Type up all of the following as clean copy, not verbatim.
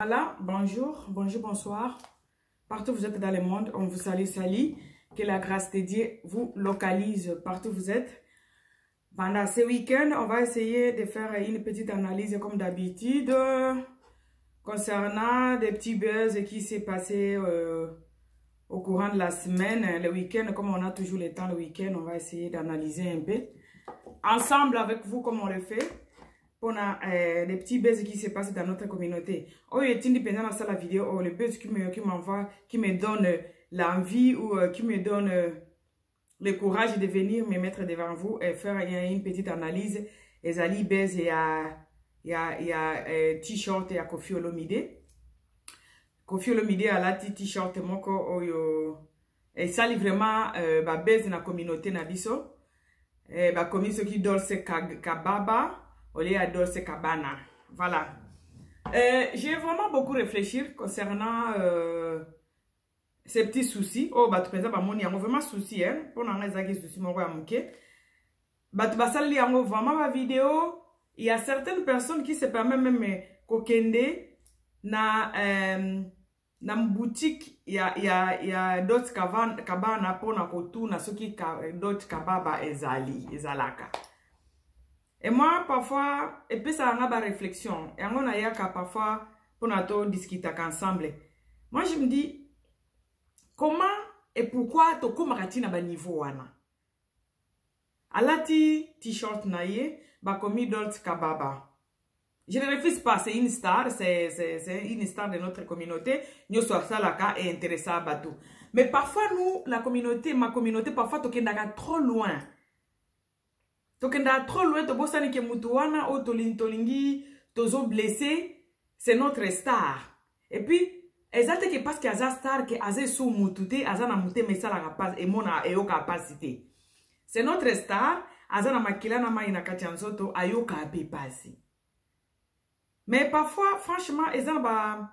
Voilà, bonjour, bonjour, bonsoir. Partout où vous êtes dans le monde, on vous salue, salue. Que la grâce de Dieu vous localise partout où vous êtes. Pendant ce week-end, on va essayer de faire une petite analyse comme d'habitude concernant des petits buzz qui s'est passé au courant de la semaine. Le week-end, comme on a toujours le temps le week-end, on va essayer d'analyser un peu ensemble avec vous comme on le fait. Pona les petits buzz qui se passent dans notre communauté. Oyo etindi penza na sala vidéo, oh, le buzz qui me, qui m'envoie, qui me donne l'envie ou qui me donne le courage de venir me mettre devant vous et faire une petite analyse. Ezali buzz ya t-shirt ya Koffi Olomide. Koffi Olomide alati t-shirt moko oyo esali vraiment ba buzz na communauté na biso. Bakomi soki Dolce Kababa au lieu ya Dolce Kabana. Voilà. J'ai vraiment beaucoup réfléchi concernant ces petits soucis. Oh, bato penza bamoni yango vraiment souci, hein. Pona nga ezalaki souci moko ya moke. Bato basali yango vraiment ba vidéo. Il y a certaines personnes qui se permettent même kokende na boutique ya Dolce Kabana mpona kotuna soki Dolce Kababa ezali ezalaka. Et moi, parfois, epesaka nga ba réflexion. Yango nayaka parfois mpona todiscutaka ensemble. Moi, je me dis, comment et pourquoi tokomaka ntina baniveau wana? Alati t-shirt na ye, bakomi Dolce Kababa. Je ne refuse pas, c'est une star, c'est une star de notre communauté. Nyonso asalaka et intéressant bato. Mais parfois, nous, la communauté, ma communauté, parfois, tokendaka trop loin. Tokendaka trop loin, tobosani ke mutu wana oyo tolingi, tozo blessé, c'est notre star. Et puis, eza te ke parce que aza star ke aza esu mutu te, aza na motema esalaka pasi, emona eyokaka pasi te. C'est notre star, aza na makila na mai na kati ya nzoto, ayokaka mpe pasi. Mais parfois, franchement, eza na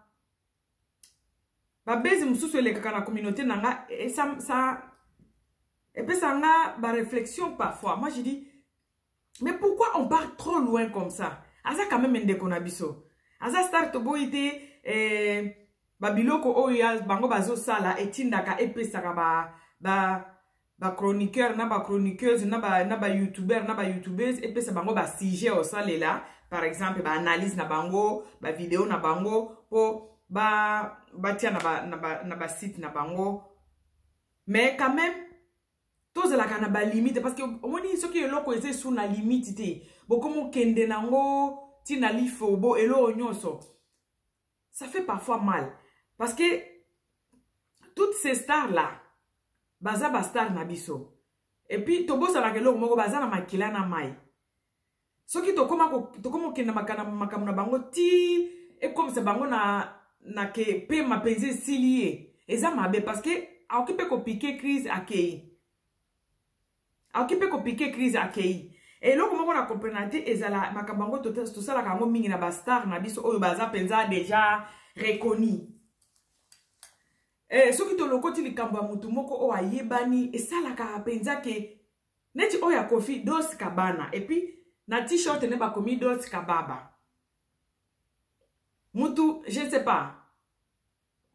babezi mosusu elekaka na communauté na nga, et ça epesa nga ba réflexion parfois. Moi, je dis, mais pourquoi on part trop loin comme ça? Aza quand même ndeko na biso. Aza star, toboyi te, babiloko oyo ya bango bazosala etindaka epesaka ba chroniqueur na ba chroniqueuse na ba youtubeur na ba youtubeuse, epesa bango ba sujet osalela, par exemple ba analyse na bango, ba vidéo na bango mpo batia na ba site na bango. Mais quand même, tozalaka na balimite, parce que omoni soki eloko eza esu na limite te, bokomi okende nango ntina lifobo, eloko nyonso, ça fait parfois mal, parce que toutes ces stars là baza bastar na biso. Et puis tobosanaka eloko moko, baza na makila na mai. Soki tokóma okende makambo na bango ti ekomisa bango na ke pema mpenza esili ye, eza mabe, parce que akoki mpe kopiquer crise, akei. Akoki mpe kopiquer crise, akei. Eloko moko na comprendre te, ezala makambo yango tosalaka yango mingi na bastar na biso oyo baza mpenza déjà reconnu. Soki tolokoti likambo ya motu moko oyo ayebani, esalaka mpenza ke neti oyo ya Koffi, Dolce Kabana, et puis na t-shirt ne bakomi Dolce Kababa. Mutu, je ne sais pas,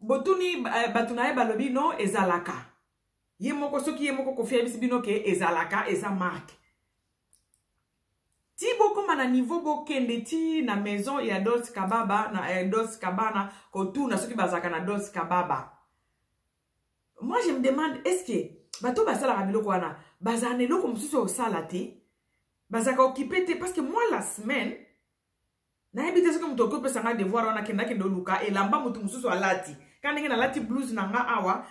botuni bato na ye, balobi non, ezalaka. Ye moko, soki ye moko Koffi ayebisi bino ke ezalaka, eza marque, ti bokóma na niveau bokende ti na maison ya Dolce Kababa na Dolce Kabana kotuna soki bazalaka na Dolce Kababa. Moi, je me demande, est ce que bato basalaka biloko wana bazala na eloko mosusu ya kosala te? Bazalaka occupé te? Parce que moi, la semaine, nayebi te soki moto okoki opesa nga devoir wana, kende akende oluka elamba moto mosusu alati. Ka ndenge nalati blouse na nga awa,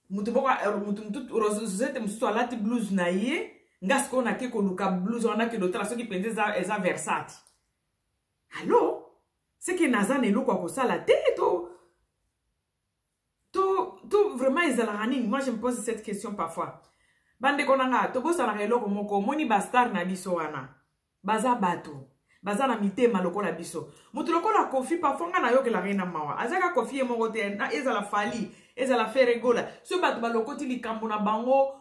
moto moko, moto Rosette mosusu alati blouse na ye, nga sikoyo nake koluka blouse wana, nakende otala soki mpenza eza Versace. Allo, seke naza na eloko ya kosala te to vraiment ezalaka nini? Moi, je me pose cette question parfois. Bandeko na nga, tobosanaka eloko moko. Omoni bastar na biso wana, baza bato, baza na mitema lokola biso. Moto lokola Koffi, parfois nga nayokelaka ye na mawa. Azaka Koffi ye moko te, ezala Fally, ezala Ferre Gola, soki bato balokoti likambo na bango,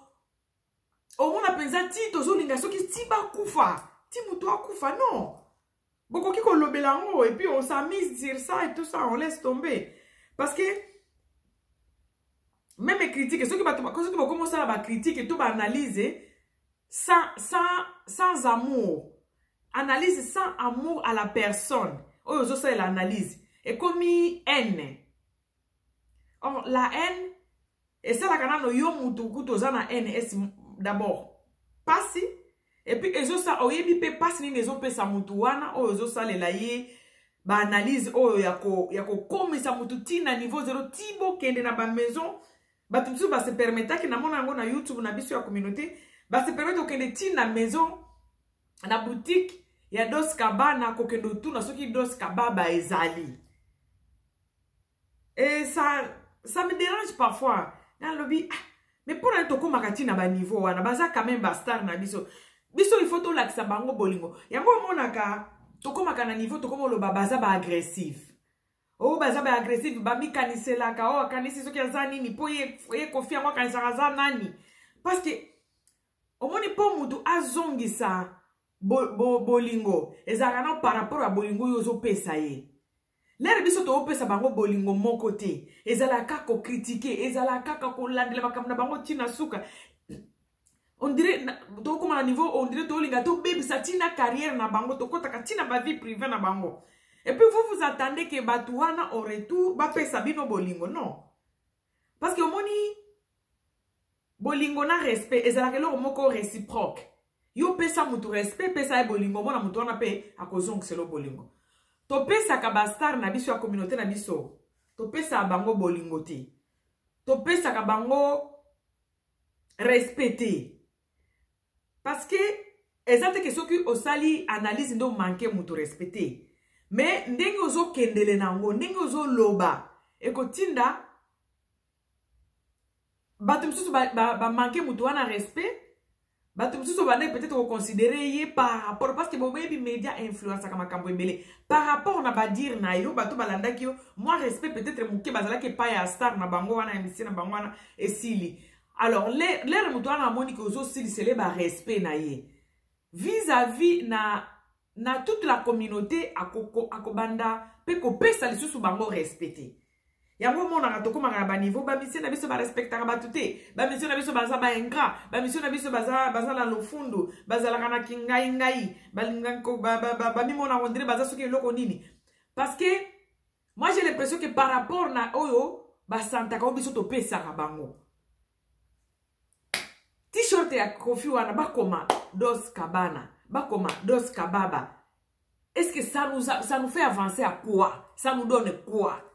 omona mpenza ti tozolinga soki ti bakufa, ti moto akufa. Non. Bokoki kolobela yango et puis on s'amuse sur ça et tout ça, on laisse tomber. Parce que même critique, soki bato soki bokomi osala ba critique to ba analyse sans amour, analyse sans amour à la personne oyo ozosalela analyse, ekomi haine. Or la haine esalaka nano yo mutu kutu oza na haine esi d'abord pasi, et puis ezosa oyebi mpe pasi nini ezopesa mutu wana oyo ozosalela ye baanalyse oyo ya kokomisa mutu ntina niveau zero. Ti bokende na bamaison, bato mosusu base permettaki, namona yango na YouTube na biso ya communauté, base permettre kokende ntina maison, na boutique ya Dos Kabana, kokende otuna soki Dos Kababa ezali. Et ça me dérange parfois. Nalobi: ah, mais mpona nini tokomaka ntina baniveau wana? Baza quand même bastar na biso. Biso il faut tolakisa bango bolingo. Yango omonaka tokomaka na niveau tokoma oloba baza baagressif. Oyo baza baagressif, bamikaniselaka oyo akanisi soki aza nini, mpo ye Kofi yango akanisaka aza nani. Parce que omoni, mpo mutu azongisa bolingo bo, ezalaka na par rapport ya bolingo oyo ozopesa ye. Lere biso toopesa bango bolingo moko te, ezalaka kaka kocritiquer, ezalaka kaka kolandela makambo na bango ntina suka. On dirait tokóma na niveau, on dirait tolinga tobebisa ntina carrière na bango, tokɔtaka ntina bavie privée na bango. Et puis vous vous attendez ke bato wana au retour bapesa bino bolingo? Non, parce que omoni, bolingo na respect ezalaka eloko moko réciproque. Yo pesa mutu respect, pesa ye bolingo, omona mutu wana mpe akozongisela bolingo. Topesaka bastar na biso ya communauté na biso, topesaka bango bolingo te, topesaka bango respect te. Parce que eza te ke soki osali analyse nde omanquer mutu respect te, mais ndenge ozokendele na yango, ndenge ozoloba, ekotinda bato mosusu bamanquer ba, ba mutu wana respect. Bato mosusu bandaki peut-être koconsidérer ye par rapport, parce que boyebi média influenceaka makambo ebele, par rapport na badire na yo. Bato balandaki yo, mwa respect peut-être moke bazalaki epai ya star na bango wana, ya misie na bango wana, esili. Alors lere moto wana amoni ke ozosilisele barespect na ye vis-à-vis na toute la communauté, akobanda mpe kopesa lisusu bango respect te. Yango omonaka tokomaka na baniveau bamisie na biso barespectaka bato te, bamisie na biso baza baingrat, bamisie na biso baza na lofundu, bazalaka na kingai-ngai, bamimona on dirait baza soki eloko nini. Parce que moi, j'ai l'impression que par rapport na oyo basantaka, oyo biso topesaka bango, t-shirt ya Kofi wana bakoma Dos Kabana, bakoma Dos Kababa, est-ce que ça nous fait avancer à quoi? Ça nous donne quoi?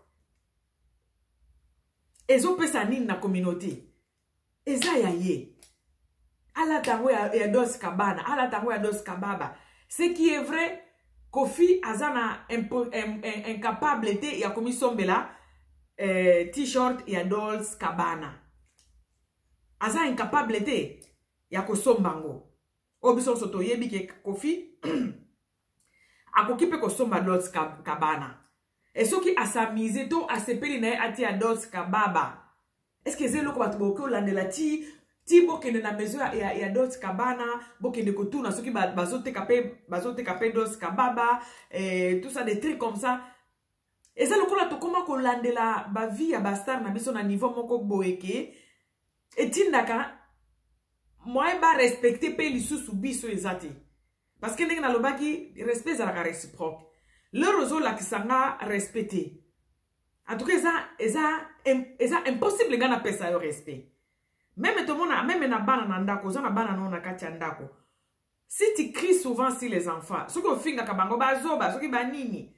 Ezopesa nini na communauté? Eza ya ye, alata yango ya Dos Kabana, alata yango ya Dos Kababa. Ce qui est vrai, Kofi aza na incapable te ya komisombela t-shirt ya Dos Kabana. Aza incapable te ya kosomba yango. Oyo biso nyonso toyebi ke Kofi akoki mpe kosomba Dos Kabana. E soki asamize to asepeli na ye, atia Dos Kababa. Est-ce eza eloko bato bokoki olandela ti ti bokende na maison ya Dos Kabana, bokende kotuna soki bazoteka mpe Dos Kababa, tout ça, des trucs comme ça? Eza lokola tokóma kolandela bavie ya bastar na biso na niveau moko boye ke etindaka moyen barespecter mpe lisusu biso eza te. Parce que ndenge nalobaki, respect ezalaka réciproque. Lero ozolakisa nga respect te, en tout cas eza impossible nga napesa yo respect. Même tomona même na bana na ndako, oza na bana nao na kati ya ndako, si tu cries souvent sur les enfants, soki ofingaka bango bazoba, soki banini,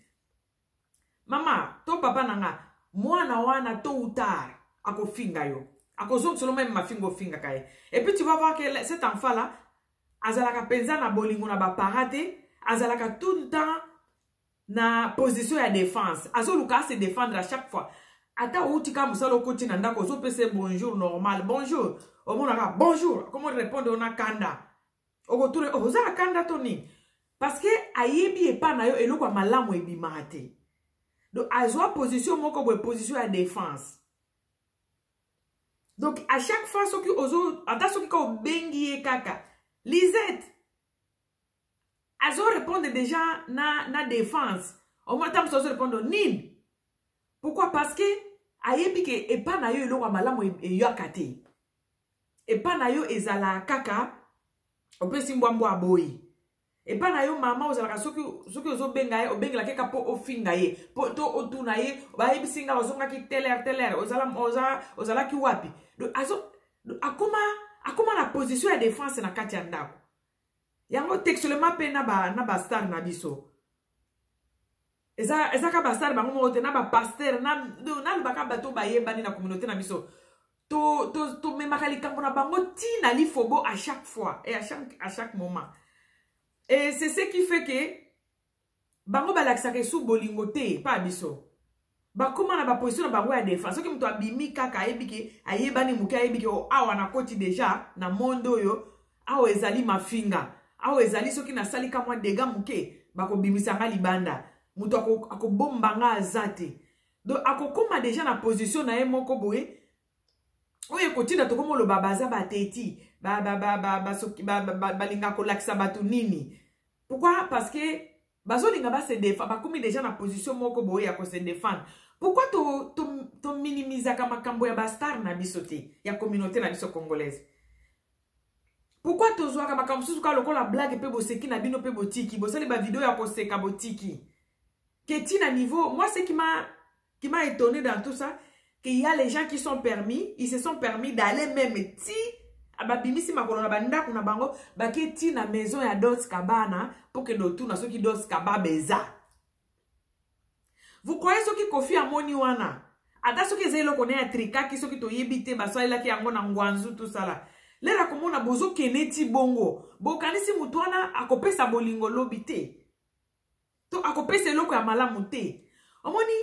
mama to papa na nga, mwana wana tôt ou tard akofinga yo, akozongiselo même mafinga ofingaka ye. Et puis tu vas voir que cet enfant là azalaka mpenza na bolingo na bapara te, azalaka tout le temps na position ya défense, azoluka ase défendre à chaque fois. Ata outi kaka mosala, okoti na ndako, ozopesa ye bonjour normal, bonjour, omonaka bonjour komo répondre ona kanda, okotuna: oza na kanda to nini? Parce que ayebi epa na yo eloko ya malamu ebimaka te. Donc azwa position moko boye, position ya défense. Donc à chaque fois soki ozo, ata soki ka obengi ye kaka Lisette. Azo répondre déjà na défense. Omona ntango mosusu azo répondre nini? Pourquoi? Parce que ayebi ke epa na yo eloko ya malamu eyaka te. Epa na yo ezala kaka opesi mbwa mbwa aboyi. Epa na yo mama ozalaka soki ozobenga ye, obengelaka kaka mpo ofinga ye, mpo to otuna ye, bayebisi nga ozongaki telle heure, ozalaki wapi. Donc, akoma na position ya défense na kati ya ndako. Yango textuellement mpe na ba star na biso. Eza ka ba star bango moko te, na ba pasteur, nalobaka bato bayebani na communauté na biso. Tomemaka likambo na bango ntina lifobo à chaque fois et à chaque moment. Et c'est ce qui fait que bango balakisaka esu bolingo te pa biso. Bakóma na baposition na bango ya défense. Soki moto abimi kaka, ayebi ke ayebani moke, ayebi ke awa nakoti déjà na monde oyo, awa ezali mafinga, awa ezali soki nasali ka mwa dégât moke, bakobimisa nga libanda, moto akobomba nga aza te. Donc akokóma déjà na position na ye moko boye oyo ekotinda tokóma oloba baza bateti, balingaka kolakisa bato nini. Pourquoi? Parce que bazolinga ba se défendre, bakomi déjà na position moko boye ya kose défendre. Pourquoi tominimisaka to makambo ya bastar na biso te, ya communauté na biso congolaise? Pourquoi tozwaka makambo mosusu kaka lokola blague mpe boseki na bino mpe botiki, bosali bavideo ya koseka, botiki ke ti na niveau? Moi, ce qui m'a étonné dans tout ça, qu'il y a les gens qui sont permis, ils se sont permis d'aller même ti babimisi makolo na bandako na bango, bake ti na maison ya Dos Kabana mpo kende otuna soki Dos Kababa eza. Vous croyez soki Kofi amoni wana, ata soki eza eloko na ye atrikaki, soki toyebi te, basalelaki yango na ngwanzu, tosala lere akomona bozokende ti bongo, bokanisi motu wana akopesa bolingo lobi te to akopesa eloko ya malamu te? Omoni,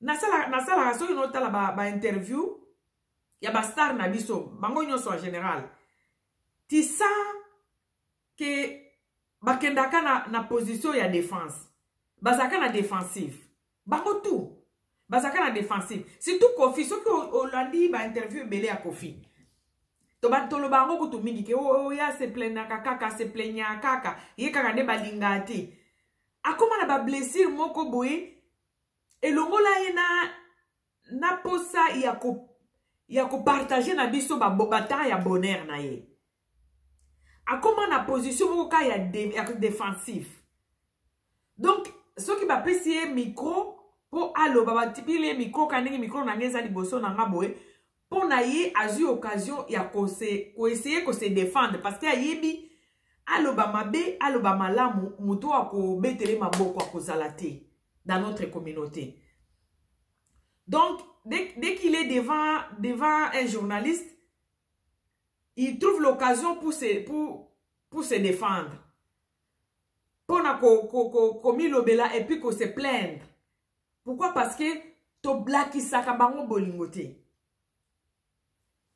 nasalaka soki naotala ba interview ba ya bastar na biso, bango nyonso en général, tu sens ke bakendaka na position ya défense, bazalaka na défensive. Bango tout bazalaka na défensive, surtout Kofi. Soki olandi bainterview ebele ya Kofi, toloba yango kutu mingi ke oyo ase plaignaka kaka, ase plaignaka kaka, ye kaka nde balingaka te. Akóma na bablessure moko boye elongola ye na posa ya kopartager na biso batemps ya bonheur na ye. Akóma na position moko ka ya défensif. Donc soki bapesi ye micro mpo aloba, batipili ye micro ka ndenge micro na ngai eza liboso na nga boye, mpo na ye azwi occasion ya koessayer kose défendre, parce que ayebi aloba mabe, aloba malamu, moto akobetele maboko akozala te dans notre communauté. Donc dès qu'il est devant un journaliste, il trouve l'occasion pour se défendre, mpona komilobela et puis kose plaindre. Pourquoi? Parce que toblakisaka bango bolingo te.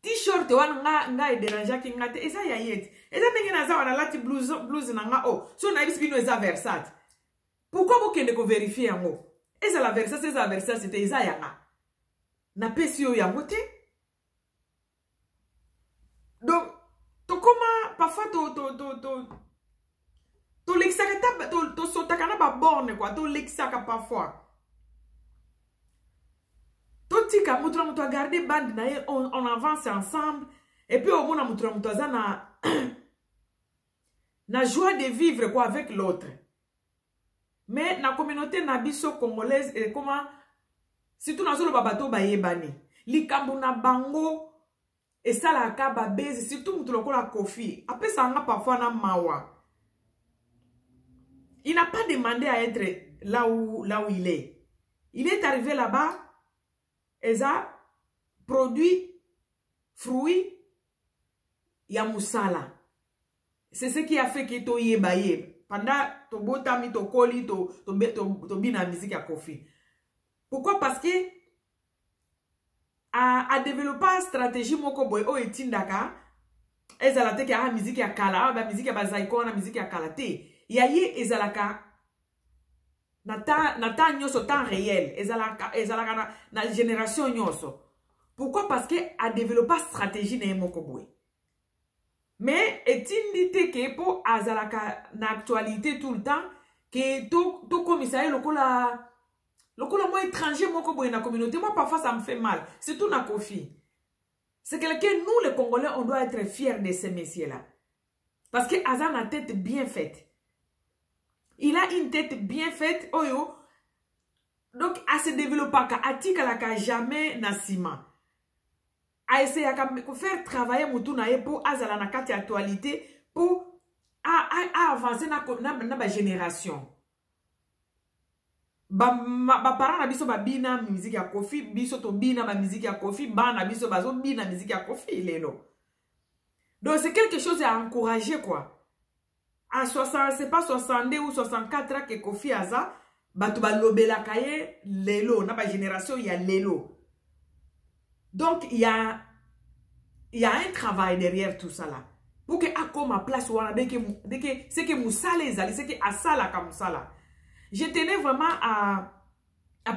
T-shirt wana nga edérangeaki nga te, eza ya ye te. Eza ndenge naza wana, alati blouse na nga o so nayebisi bino eza Versace. Pourquoi bokende kovérifier yango? Ezala Versace, ezala Versace te, eza yanga, napesi yo yango te. Donc tokóma parfois tolekisaka ta tosotaka na baborne kua, tolekisaka parfois. Totika moto na moto agarde bande na ye, on avance ensemble. Et puis omona moto na moto aza na joie de vivre quoi avec l'autre. Mais na communauté na biso congolaise ekoma, surtout nazoloba bato bayebani, likambo na bango esalaka babezi, surtout moto lokola Kofi apesaka nga parfois na mawa. Il n'a pas demandé à être là où il est. Il est arrivé là-bas, eza produit, fruit ya mosala. C'est ce qui a fait que toyeba ye pendant tobotami, tokoli, tobina musique ya Kofi. Pourquoi? Parce que adéveloppa stratégie moko boye oyo etindaka ezala te ke ah, musique ya kala, ah, bamusique ya bazaiko wana, musique ya kala te. Ya ye ezalaka na temps nyonso, temps réel, ezalaka na génération nyonso. Pourquoi? Parce que adéveloppa stratégie na ye moko boye. Mais etindi te ke mpo azalaka na actualité tout le temps ke tokomisa to ye lokola lokola mwa étranger moko boye na communauté. Moi, parfois, ça me fait mal, surtout na Kofi. C'est quelqu'un, nous les Congolais, on doit être fiers de ce messieurs là parce que aza na tête bien faite. Il a une tête bien faite oyo donc ase développaka, atikalaka jamais na nsima. Aessayaka kofaire travailler motu na ye mpo azala na kati ya actualité, mpo aavance na bagénération. Baparent na biso babina miziki ya Kofi, biso tobina bamiziki ya Kofi, bana biso bazobina miziki ya Kofi lelo. Donc c'est quelque chose à encourager, quoi. À 60, c'est pas 62 ou 64 ans que Kofi aza, bato balobelaka ye lelo na bagénération ya lelo. Donc il y a un travail derrière tout ça là pour que akoma place wana. Dès que c'est que mosala ezali, c'est que asalaka mosala. Je tenais vraiment à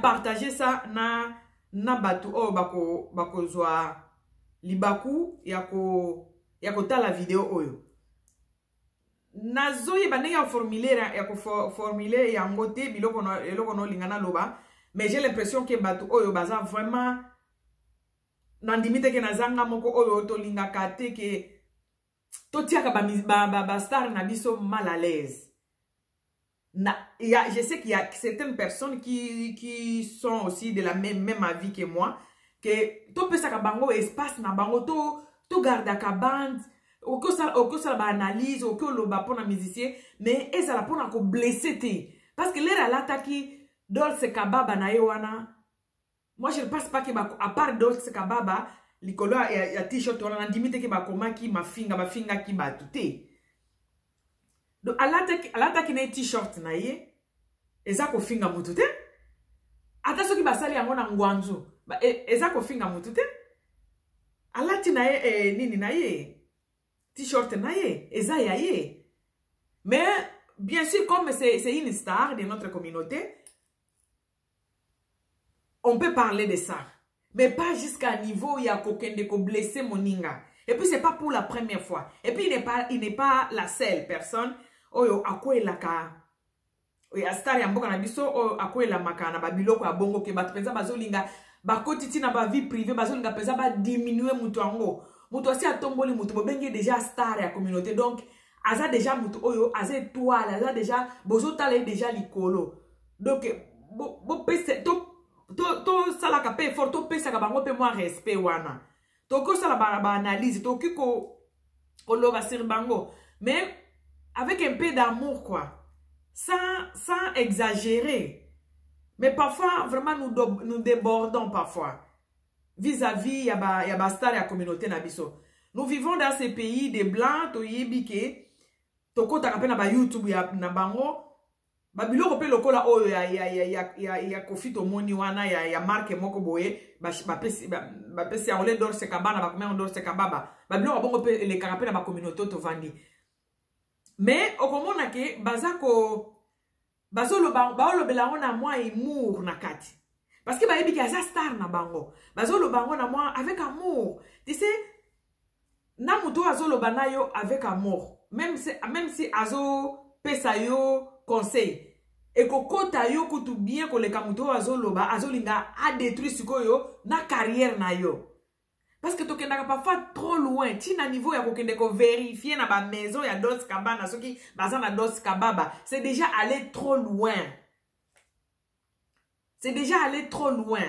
partager ça na bato oyo bakozwa libaku ya kotala video oyo. Nazoyeba ndenge ya formulaire ya koformule yango te, biloko eloko naolinga naloba, mais j'ai l'impression ke bato oyo baza vraiment, nandimi te ke nazanga moko oyo tolingaka te ke totiaka bastar ba, ba, ba na biso mal à l'aise. Je sais qu'il y a certaines personnes qui sont aussi de la même avis que moi, que topesaka bango espace na bango, to togardaka bande. Okosala baanalyse, okoki oloba mpona musicien, mais ezala mpona koblesser te, parce que l'heure alataki Dolce Kababa na ye wana, moi je ne pense pas que, à part Dolce Kababa likolo ya t-shirt wana, nandimi te ke bakomaki mafinga, bafingaki bato te. Donc alataki na ye t-shirt na ye, eza kofinga motu te. Ata soki basali yango na ngwanzu, eza kofinga motu te. Alati na ye nini na ye, t-shirt na ye, eza ya ye. Mais bien sûr, comme c'est une star de notre communauté, on peut parler de ça, mais pas jusqu'à niveau ya kokende koblesser moninga. Et puis c'est pas pour la première fois, et puis il n'est pas la seule personne oyo akwelaka ya star ya mboka na biso oyo akwelamaka na babiloko ya bongo, ke bato mpenza bazolinga bakoti ntina bavie privée, bazolinga mpenza badiminue moto yango. Moto asi atomboli moto, bobengi déjà star ya communauté, donc aza déjà moto oyo aza étoile, aza déjà, bozotala ye déjà likolo. Donc bopesa, tosalaka mpe effort, topesaka bango mpe mwa respect wana. Tokoki kosala baanalyse, tokoki koloba sur bango, mais avec un peu d'amour, quoi, sans exagérer. Mais parfois vraiment nous débordons parfois vis-à-vis ya bastar ya communauté na biso. Nous vivons dans ces pays de blancs, toyebi ke tokɔtaka mpe na bayoutube na bango, babiloko mpe lokola oyo ya Kofi tomoni wana ya marque moko boye, bapesi yango le Dolce Kabana, bakomi yango Dolce Kababa. Babiloko bongo mpe elekaka mpe na bacommunauté tovandi, mais okomona ke baza ko bazoloba, baolobela yango na mwa humour na kati, parce que bayebi ke aza star na bango. Bazoloba yango na mwa avec amour. Tu sais, na moto oyo azoloba na yo avec amour, même si azopesa yo conseil, ekokota yo kutu bien koleka moto oyo azoloba, azolinga adétruire sikoyo na carrière na yo. Parce que tokendaka parfois trop loin, ntina niveau ya kokende kovérifier na bamaison ya Dolce Kabana soki baza na Dolce Kababa, c'est déjà aller trop loin, c'est déjà aller trop loin.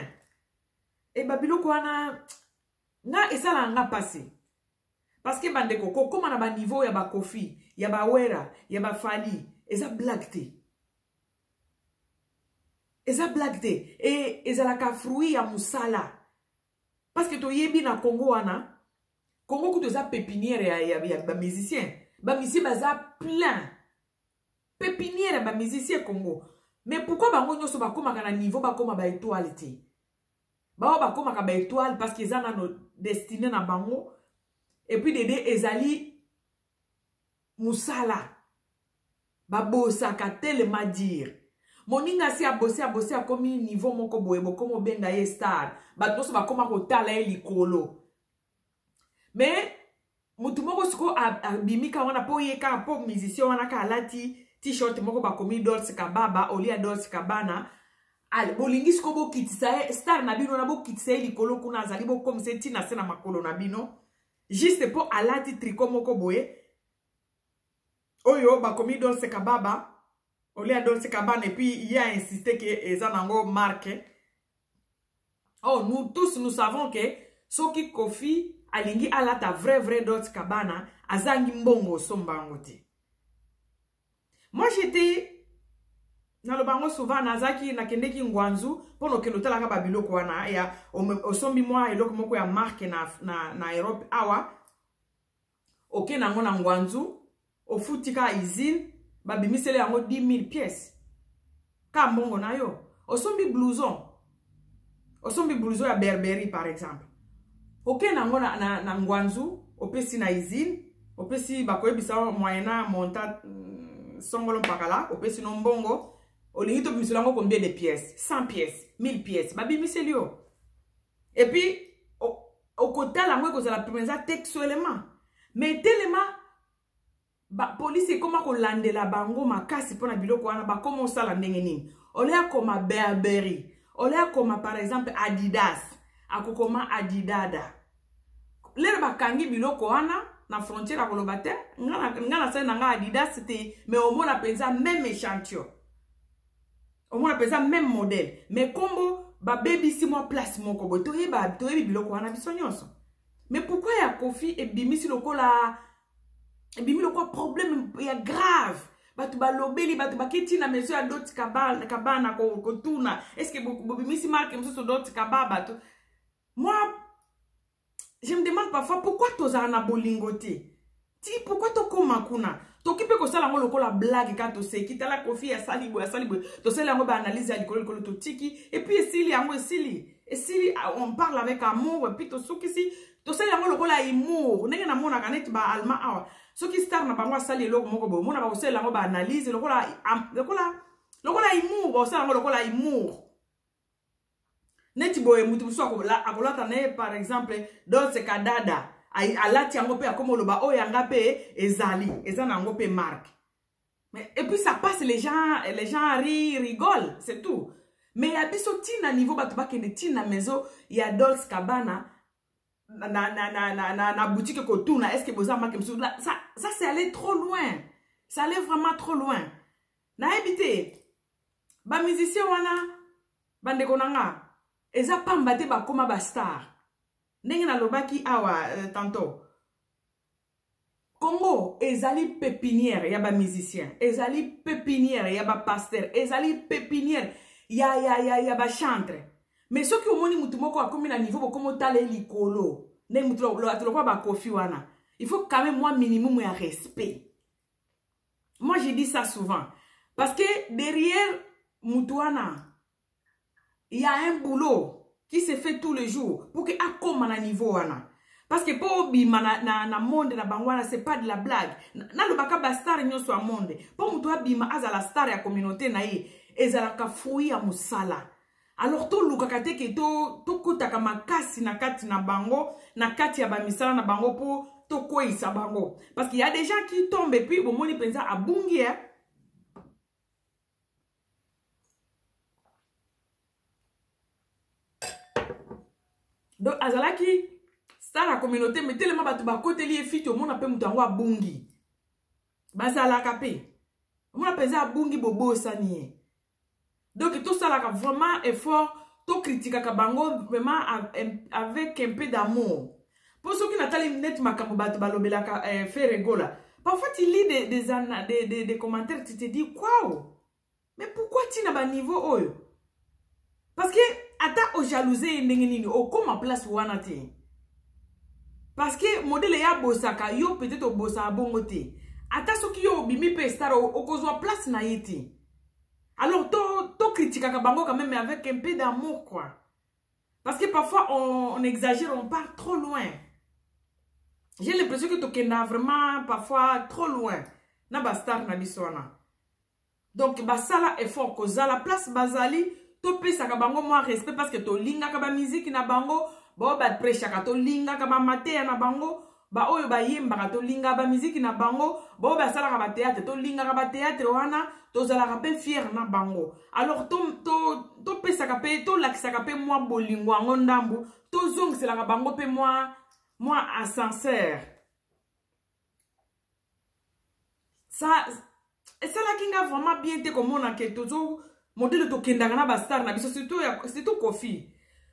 E babiloko wana nga esalaka nga mpasi, parce que bandeko, kokóma na baniveau ya baKofi, ya baWera, ya baFally, eza blague te, eza blague te. E ezalaka fruit ya mosala, parce que toyebi na Congo wana, Congo kutu eza pépinière ya bamusicien. Bamusicien baza plein, pépinière ya bamusicien Congo. Mais pourquoi bango nyonso bakómaka na niveau bakóma baétoile te? Bao bakómaka baétoile parce que eza nano destiné na bango. Et puis dede ezali mosala babosaka telema dire moninga asi abosi, abosi, akomi niveau moko boye, bokoma obenga ye star, bato nyonso bakóma kotala ye likolo. Mais Motu moko sikoyo abimi kaka wana mpo ye kaka mpo musicien wana kaka alati t-shirt moko bakomi Dolce Kababa olia Dolce Kabana. Ale bolingi sikoyo bokitisa ye star na bino na bokitisa ye likolo kuna azali, bokomisa ye ntina se na makolo na bino juste mpo alati tricot moko boye oyo bakomi Dolce Kababa olia Dolce Kabana, et puis ye a insisté ke eza nango marque. Oh, nous tous nous savons que soki Kofi alingi alata vrai vrai Dolce Kabana, azangi mbongo osomba yango te. Moi j'étais naloba yango souvent, nazalaki nakendeki Ngwanzu mpo na okende otalaka babiloko wana ya osombi mwa eloko moko ya marque na Europe awa, okende yango na Ngwanzu, ofuti kaka usine, babimiseli yango 10 000 pièces ka mbongo na yo. Osombi blouson, osombi blouson ya Burberry par exemple, okende yango na Ngwanzu, opesi na usine, opesi, bakoyebisa moyena montant songolo mpakala, opesi no mbongo, olingi tobimisela yango combien de pièces? 100 pièces, 1000 pièces, babimiseli yo. Et puis okotala yango ekozala mpenza textuellement, mais telema bapolisi ekóma kolandela bango makasi mpona biloko wana. Bakóma osala ndenge nini? Ole akoma Burberry, ole akoma par exemple Adidas, akokoma Adidada. Lelo bakangi biloko wana na frontière, akoloba te nga nasali na nga Adidas te. Mais omona mpenza même échantillon, omona mpenza même modèle, mais kombo babebisi mwa place moko boye. Toyeba, toyebi biloko wana biso nyonso. Mais pourquoi ya Kofi ebimisi lokola ebimi lokola problème ya grave? Bato balobeli, bato baketi na maison ya Dolce Kabana kotuna: est ce que bobimisi marque mosusu Dolce Kaba? Bato, moi je me demande parfois pourquoi tozala na bolingo te ti pourquoi tokóma kuna. Toki mpe kosala yango lokola blague kaka, toseki, tala Kofi asali boye, asali boye, tosali yango baanalyse ya likolo likolo, totiki, et puis esili yango, esili, esili. On parle avec amour et puis tosukisi, tosali yango lokola humour. Ndenge namonaka neti baallemand awa, soki star na bango asali eloko moko boye, omona bakosalela yango baanalyse lokola humour, bakosala yango lokola humour. Neti boye mutu mosusu akolata na ye par exemple Dolce Kadada, alati yango mpe akoma oloba oyo yanga mpe ezali, eza na yango mpe marque. Mais et puis ça passe, les gens rient, rigolent, c'est tout. Mais ya biso ntina niveau bato bakende ntina maison ya Dolce Kabana na boutique kotuna est ce que boza marque mosusu, ça c'est aller trop loin, ça allait vraiment trop loin. Nayebi te, bamusicien wana, bandeko na nga, eza pamba te bakóma bastar. Ndenge nalobaki awa tantôt, Congo ezali pépinière ya bamusicien, ezali pépinière ya bapasteur, ezali pépinière ya bachantre. Mais soki omoni mutu moko akomi na niveau bokomi otala ye likolo ndenge mutu lokola baKofi wana, il faut quand même mwa minimum ya respect. Moi je dis ça souvent parce que derrière mutu wana, il y a un boulot qui se fait tous les jours pour que akoma na niveau wana. Parce que mpo obima na monde na bango wana, c'est pas de la blague. Nalobaka bastar nyonso ya monde, mpo moto abima azala star ya communauté na ye, ezalaka fruit ya mosala. Alors tolukaka te ke tokɔtaka makasi na kati na bango, na kati ya bamisala na bango, mpo tokweyisa bango, parce qu'il y a des gens qui tombent et puis bomoni mpenza abungi, eh? Donc azalaki star ya communauté, mais telema bato bakoteli ye fiti, omona mpe moto yango abungi. Bazalaka mpe, omona mpenza abungi, bobosani ye. Donc tosalaka vraiment effort, tokritikaka bango vraiment avec un peu d'amour. Mpo soki natali neti makambo bato balobelaka Ferre Gola, parfois tu lis des commentaires, tu te dis: wow, mais pourquoi ntina baniveau oyo? Parce que ata ojalouse ye ndenge nini, okóma place wana te, parce que modèle ya abosaka yo, peut-être obosaka bongo te. Ata soki yo obimi mpe star, okozwa place na ye te. Alors tokritikaka to bango quand même avec un peu d'amour quoi, parce que parfois on exagère, on part trop loin. J'ai l'impression que tokenda vraiment parfois trop loin na bastar na biso wana. Donc basala effort kozala place bazali, topesaka bango mwa respect, parce que tolingaka bamiziki na bango, bao baprêchaka, tolingaka bamateya na bango. Baoyo bayembaka, tolingaka bamiziki na bango. Baoyo basalaka batéâtre, tolingaka batéâtre wana, tozalaka mpe fier na bango. Alors topesaka to, to mpe, tolakisaka mpe mwa bolingo yango ndambu, tozongiselaka bango mpe mwa ascenseur. Ça esalaki nga vraiment bien te komona ke tozo modèle tokendaka na bastar na biso, surtout Kofi.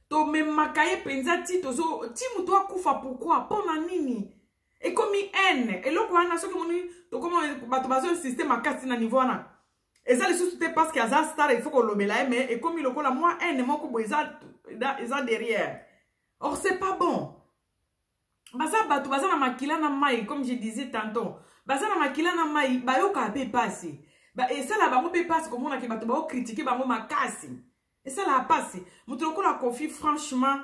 Tomemaka ye mpenza ti tozo ti moto akufa. Pourquoi? Mpo na nini ekomi haine? Eloko wana, soki omoni tokoma bato bazoinsiste makasi na niveau wana, eza lisusu te parce que aza star, il faut kolobela ye, mais ekomi lokola mwa haine moko boye eza derrière. Or c'est pas bon. Baza bato, baza na makila na mai. Comme je disais tantôt, baza na makila na mai, bayokaka mpe mpasi. Esala bango mpe mpasi komonake bato baocritiquer bango makasi. Esalaka mpasi. Moto lokola Kofi, franchement,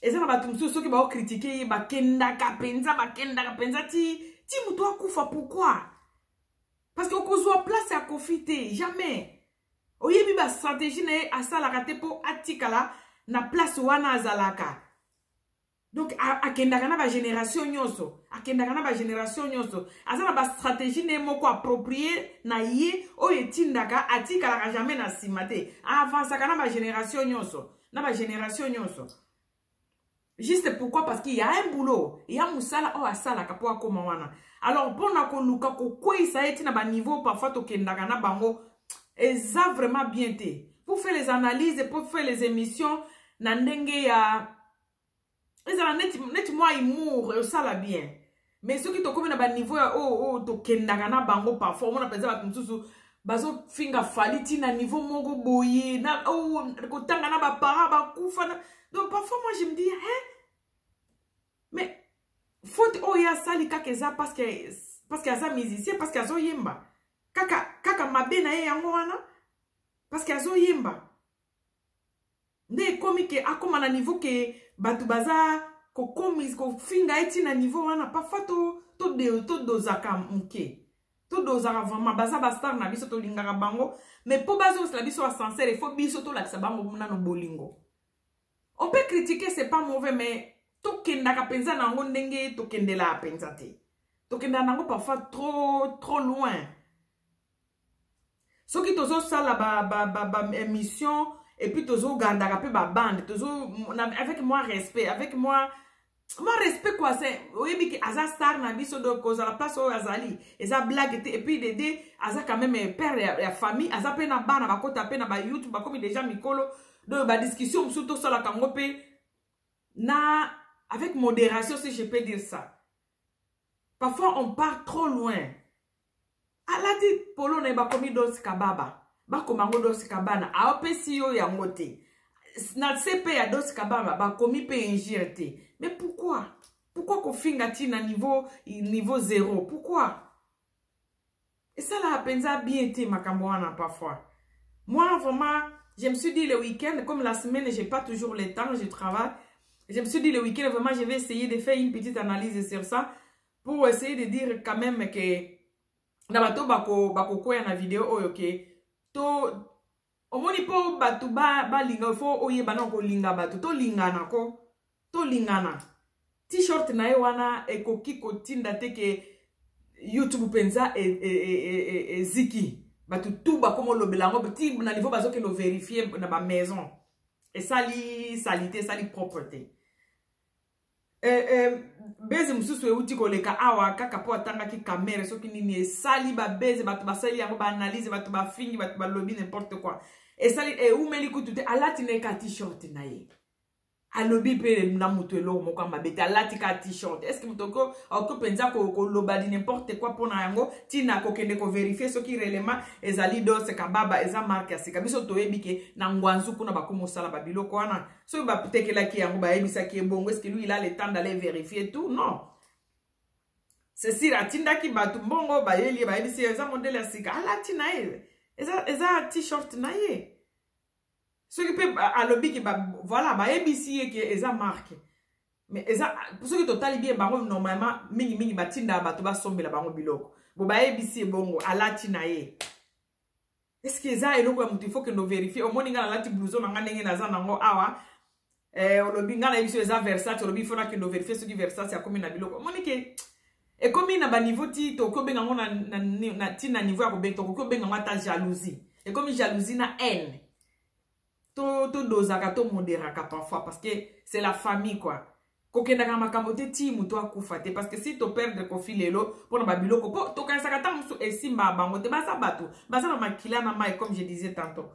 eza na bato mosusu, soki baocritiquer ye, bakendaka mpenza, bakendaka mpenza ti moto akufa. Pourquoi? Parce que okozwa place ya Kofi te, jamais. Oyebi bastratégie na ye asalaka te mpo atikala na place wana azalaka. Donc akendaka na bagénération nyonso, akendaka na bagénération nyonso. Aza na bastratégie na ye moko approprié na ye oyo etindaka atikalaka jamais na nsima te, aavansaka na bagénération nyonso, na bagénération nyonso. Juste pourquoi? Parce qu'il y a un boulot, ya mosala oyo asalaka mpo akóma wana. Alors mpona koluka kokweyisa ye ntina baniveau parfois tokendaka na bango, eza vraiment bien te. Pour faire les analyses, pour faire les émissions na ndenge ya ezala neti mwa humour, osala bien. Mais soki tokómi na baniveau ya oyo tokendaka na bango, parfois omona mpenza bato mosusu bazofinga Fally ntina niveau moko boye na oh, kotanga na baparent bakufa na. Donc parfois moi je me dis, hein, mais faute oyo asali kaka eza parce que aza musicien, parce que azoyemba kaka. Kaka mabe na ye yango wana, parce que azoyemba nde ekomi ke akóma na niveau ke bato baza kokomi kofinga ye ntina niveau wana. Parfois todozaka moke, todozaka vraiment. Baza bastar na biso, tolingaka bango, mais mpo bazongisela biso ascenseur, il faut biso tolakisa bango nano bolingo. On peut critiquer, c'est pas mauvais, mais tokendaka mpenza na yango ndenge tokendelaka mpenza te. Tokendaka nango parfois trop trop loin. Soki tozosala ba, ba, ba, ba émission et puis tozogardaka mpe babande, tozo avec moi respect, avec moi respect quoi. C'est oyebi ke aza star na biso, donc kozala place oyo azali eza blague te. Et puis dede aza quand même père ya famille, aza mpe na bana, bakota mpe na bayoutube, bakomi déjà mikolo. Donc badiscussion mosusu tosalaka yango mpe na avec modération, si je peux dire ça. Parfois on part trop loin. Alati polo na ye, bakomi Dolce Kababa, bakoma yango Dolce Kabana. Aopesi yo yango te na se mpe ya Dolce Kababa, bakomi mpe injure te. Mais pourquoi? Pourquoi kofinga ntina niveau zéro? Pourquoi? Esalaka mpenza bien te makambo wana. Parfois moi vraiment je me suis dit, le week-end, comme la semaine j'ai pas toujours le temps, je travaille, je me suis dit, le week-end vraiment je vais essayer de faire une petite analyse sur ça pour essayer de dire quand même que na bato bakokwea na video oyo ke to omoni mpo bato balinga, fo oyeba na kolinga bato. Tolingana ko, tolingana. T-shirt na ye wana ekoki kotinda te ke YouTube mpenza eziki, bato tu bakoma olobela yango ti na niveau bazokende ovérifier na bamaison. Esali sali te, esali propre te. Buzz mosusu euti koleka awa kaka mpo atangaki Kamerhe, soki nini esali babuzz, bato basali yango baanalyse, bato bafingi, bato balobi n'importe quoi. Esali eumeli kutu te, alati na ye ka t-shirt na ye. Alobi mpe na moto eloko moko ya mabe te, alati ka t-shirt. Est ce que moto akoki mpenza koloba di n'importe quoi mpona yango, ntina kokende kovérifier soki réellement ezali Dolce Kababa, eza marque ya sika? Biso toyebi ke na Ngwanzu kuna bakoma osala babiloko wana. Soki batekelaki yango, bayebisaki ebongo, est ce que lui il a le temps d'aller vérifier tout? Non, c'est sûr. Atindaki bato mbongo, bayeli ye, bayebisi ye eza modèle ya sika, alati na ye, eza t-shirt na ye. Soki mpe alobiki voilà, bayebisi ye ke eza marque, mais eza soki totali bien bango, normalement mingimingi batindaka bato basombela bango biloko bo, bayebisi ye bongo, alati na ye. Est ce que eza eloko ya moto il faut kende ovérifier? Omoni, ngai nalati blouson na ngai ndenge naza nango awa. Eh, olobi ngai nayebi so eza Versace, olobi fo nakende overifie soki Versace akomi na biloko. Omoni ke ekomi na baniveau ti tokoki obenga yango ti na niveau ya kobenga, tokoki obenga yango ata jalousie. Ekomi jalousie na haine. Todozaka, tomoderaka parfois, parce que c'est la famille, quoi. Kokendaka makambo te ti moto akufa te, parce que si toperdre Kofi lelo mpona babiloko, mpo tokanisaka ntango mosusu esimba bango te. Baza bato, baza na makila na mai. Comme je disais tantôt,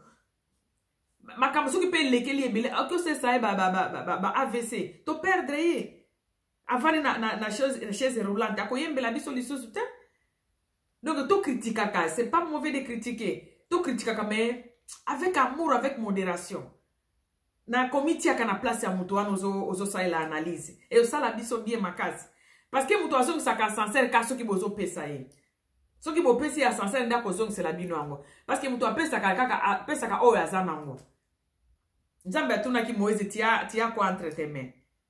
makambo soki mpe elekeli ebele, akosesa ye ba AVC, toperdre ye, avandi na chaise roulante, akoyembela biso lisusu te. Donc tokritikaka, c'est pas mauvais de critiquer. Tokritikaka, mais avec amour, avec modération. Nakomi tiaka na place ya moto wana ozosalela analyse e osala biso bien makasi, parce que moto azongisaka ascenseur ka soki bozopesa ye. Soki bopesi ye ascenseur, nde akozongisela bino yango, parce que moto apesaka kaka, apesaka oyo aza nango. Nzambe atunaki Moïse: Tu as quoi entre tes mains?»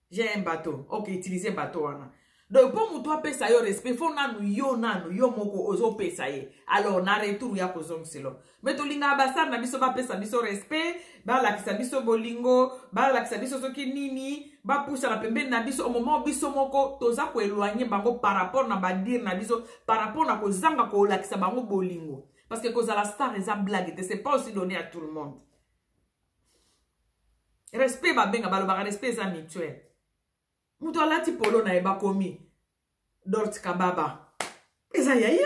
«J'ai un bateau.» «Ok, utiliser bateau wana.» Donc mpo moto apesa yo respect, fo nanu yo, nanu yo moko ozopesa ye, alors na retour ya kozongiselo. Me tolingaka basare na biso bapesa biso respect, balakisa biso bolingo, balakisa biso soki nini, bapusana pembeni na biso, au moment biso moko toza koéloigner bango par rapport na badire na biso, par rapport na kozanga kolakisa bango bolingo. Parce que kozala star eza blague te, c'est pas aussi donné à tout le monde. Respect, babenga, balobaka respect eza mutuel. Moto alati polo na ye, bakomi Dort Kababa, eza ya ye.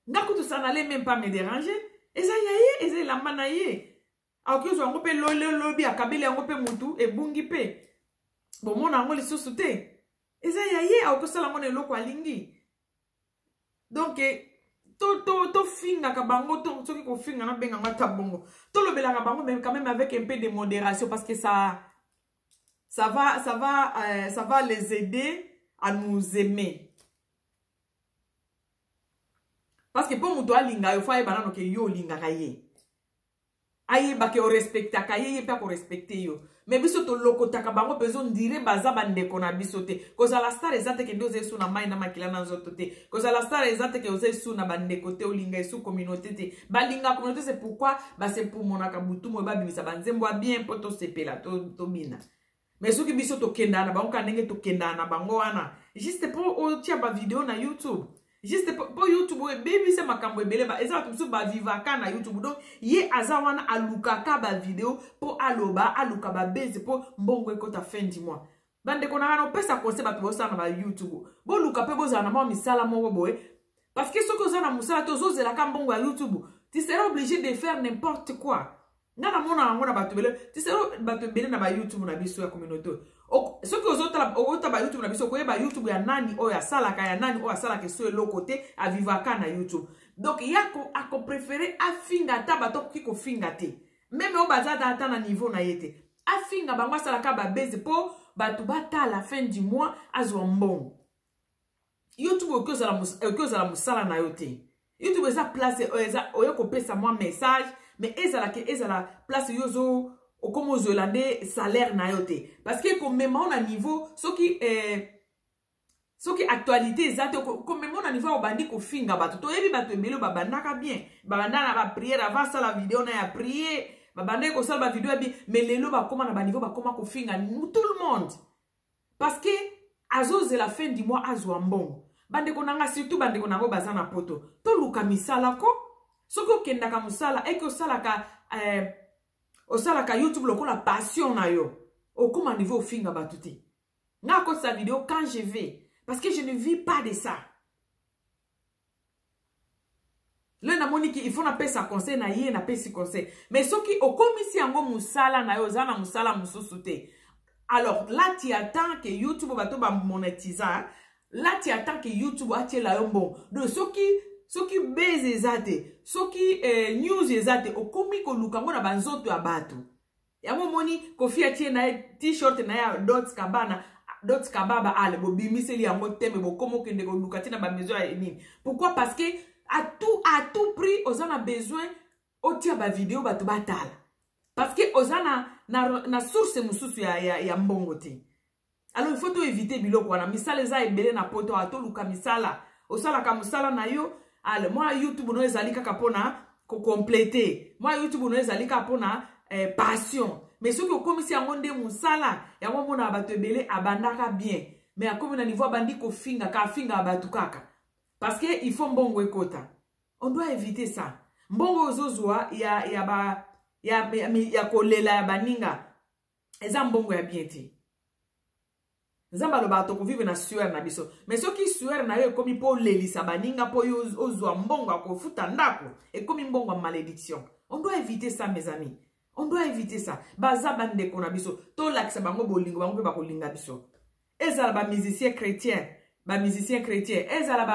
Nga kutu, ça n'allait même pas me déranger. Eza ya ye, eza elamba na ye. Akoki ozwa yango mpe lobi, akabeli yango mpe mutu, ebungi mpe, bomona yango lisusu te. Eza ya ye, akoki osala yango na eloko alingi. Donc tofingaka bango to, soki kofinga nabenga yango ata bongo, tolobelaka bango, mais quand même avec un peu de modération, parce que ça va les aider à nous aimer. Parce que mpo moto alinga yo, fo ayeba nano ke yo olingaka ye, ayeba ke orespectaka ye, ye mpe akorespecte yo. Me biso tolokotaka bango mpenza, on dirait baza bandeko na biso te. Kozala star eza te ke nde oza esu na mai na makila na nzoto te. Kozala star eza te ke oza esu na bandeko te, olinga esu communauté te. Balinga communauté, c'est pourquoi basepumonaka butu moyo, babimisa banzembo ya bien mpo tosepela, tobina. Mais soki biso tokendaka na bango kaka ndenge tokendaka na bango wana, juste mpo otia bavideo na YouTube, juste mpo YouTube oyo ebebisa makambo ebele. Eza bato mosusu bavivaka na YouTube. Donc ye aza wana, alukaka bavideo mpo aloba, aluka babese mpo mbongo ekota fin du mois. Bandeko na nga, na opesa conseil, bato bosala na baYouTube, boluka mpe bozala na mwa misala moko boye, parce que soki oza na mosala te, ozozelaka mbongo ya YouTube, tu seras obligé de faire n'importe quoi. Nga namona yango na bato ebele, tiselo bato ebele na baYouTube na biso ya communauté. Soki ozotala, okota baYouTube na biso, okoyeba YouTube ya nani oyo asalaka, ya nani oyo asalaka eso eloko te, avivaka na YouTube. Donc ye akopréférer afinga ata bato akoki kofinga te, même oyo baza ata na niveau na ye te, afinga bango, asalaka babese mpo bato batala, fin du mois azwa mbongo. YouTube okoki ozala mosala na yo te. YouTube eza place eza oyo kopesa mwa message, mais ezalaka, ezala place yo ozo okoma ozwela nde salaire na yo te, parce que komema o na niveau soki actualité eza te, komema o na niveau obandi kofinga bato. Toyebi bato ebele oyo babandaka bien, babanda na baprière avant asala video na ya prière, babandaki kosala bavideo ya bien, mais lelo bakóma na baniveau bakóma kofinga tout le monde, parce que azozela fin du mois azwa mbongo. Bandeko na nga, surtout bandeko na yango baza na Poto, toluka misala ko. Soki okendaka mosala eke osalaka YouTube lokola passion na yo, okóma niveau ofinga bato te. Nga akotisa video quand je vais, parce que je ne vis pas de ça. Le namoni ki il faut napesa conseil na ye, napesi conseil. Mais soki okomisi yango mosala na yo, oza na mosala mosusu te, alors là tu attends que YouTube, bato bamonétisa, là tu attends que YouTube atiela yo mbongo. Donc soki base eza te, soki news eza te, okomi koluka yango na banzoto ya bato. Yango omoni Kofi atie na ye t-shirt na ye ya Dot Kabana, Dot Kababa, ale bobimiseli yango teme, bokoma okende koluka ntina bamaison ya nini. Pourquoi? Parce que à tout prix oza na besoin otia bavideo bato batala, parce que oza na source mosusu ya mbongo te. Alors il faut toéviter biloko wana. Misala eza ebele na Poto awa, toluka misala. Osalaka mosala na yo, ale mwa YouTube no ezali kaka mpona kocompléter, mwa YouTube no ezali kaka mpona passion. Mais soki okomisi yango nde mosala, yango omonaka bato ebele abandaka bien, mais akomi na niveau abandi kofinga ka afingaka bato kaka parce que il faut mbongo ekota. On doit éviter ça. Mbongo ozozwa ya, ya, ba, ya, ya, ya kolela ya baninga eza mbongo ya bien te. Nzambe alobaka tokovivre na sueur na biso, mais soki sueur na yo ekomi mpo olelisa baninga mpo yo ozwa mbongo ya kofuta ndako, ekomi mbongo ya malédiction. On doit éviter ça, mes amis, on doit éviter ça. Baza bandeko na biso, tolakisa bango bolingo, bango mpe bakolinga biso. Ezala bamusicien chrétien, bamusicien chrétien, ezala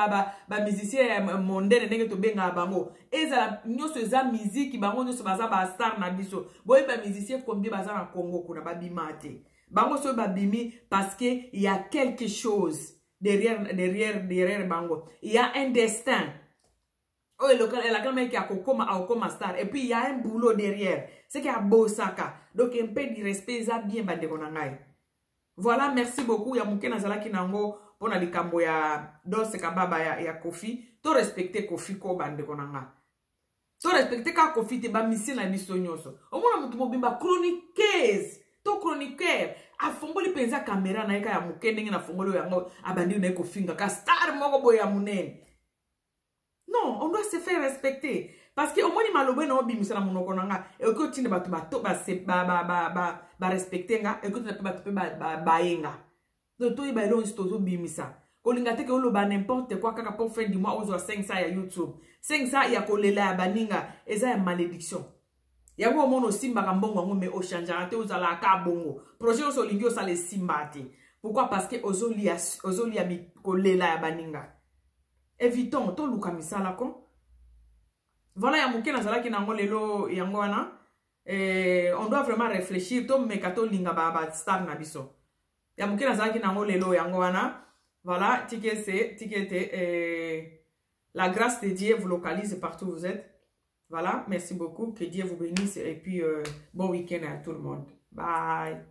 bamusicien ba, ba mondaine ndenge tobengaka bango, ezala nyonso eza miziki, bango nyonso baza bastar na biso. Boyebi bamusicien combien baza na Congo kuna babima te? Bango soki babimi, parce que y a quelque chose derrière, derrière, derrière bango. Il y a un destin oyo elakamaki akokoma, akokoma star, et puis il y a un boulot derrière ce que abosaka. Donc un peu du respect eza bien, bandeko na ngai. Voilà, merci beaucoup. Ya moke nazalaki nango mpona likambo ya Dose Kababa ya Kofi. To respecte Kofi ko, bandeko na nga, to respecte kaka Kofi te, bamisie na biso nyonso. Omona motu mobimba chroniqueuse to chroniqueur afongoli mpenza kamera na ye ka ya moke ndenge nafongoli oyo yango, abandi na ye kofinga ka star moko boye ya monene. Non, on doit se faire respecter, parce que omoni maloba na obimisa na monoko na nga ekoki otinda bato bato barespecte nga, ekoki otinda mpe bato mpe baye nga. Donc toyeba eloko nyonso tozobimisa. Kolinga te ke oloba n'importe quoi kaka mpo fin du mois ozwa 500 ya YouTube. 500 ya kolela ya baninga eza ya malédiction. Yango omona osimbaka mbongo yango, mais ochangeaka te, ozalaka bongo. Projet nyonso olingi osala esimba te. Pourquoi? Parce que ozolia, ozolia kolela ya baninga. Évitons, toluka misala ko. Voilà, ya moke nazalaki nango lelo yango wana. On doit vraiment réfléchir, tomeka tolinga bastar na biso. Ya moke nazalaki nango lelo yango wana. Voilà, tike se tike te. La grâce de Dieu vous localise partout où vous êtes. Voilà, merci beaucoup, que Dieu vous bénisse et puis bon week-end à tout le monde. Bye.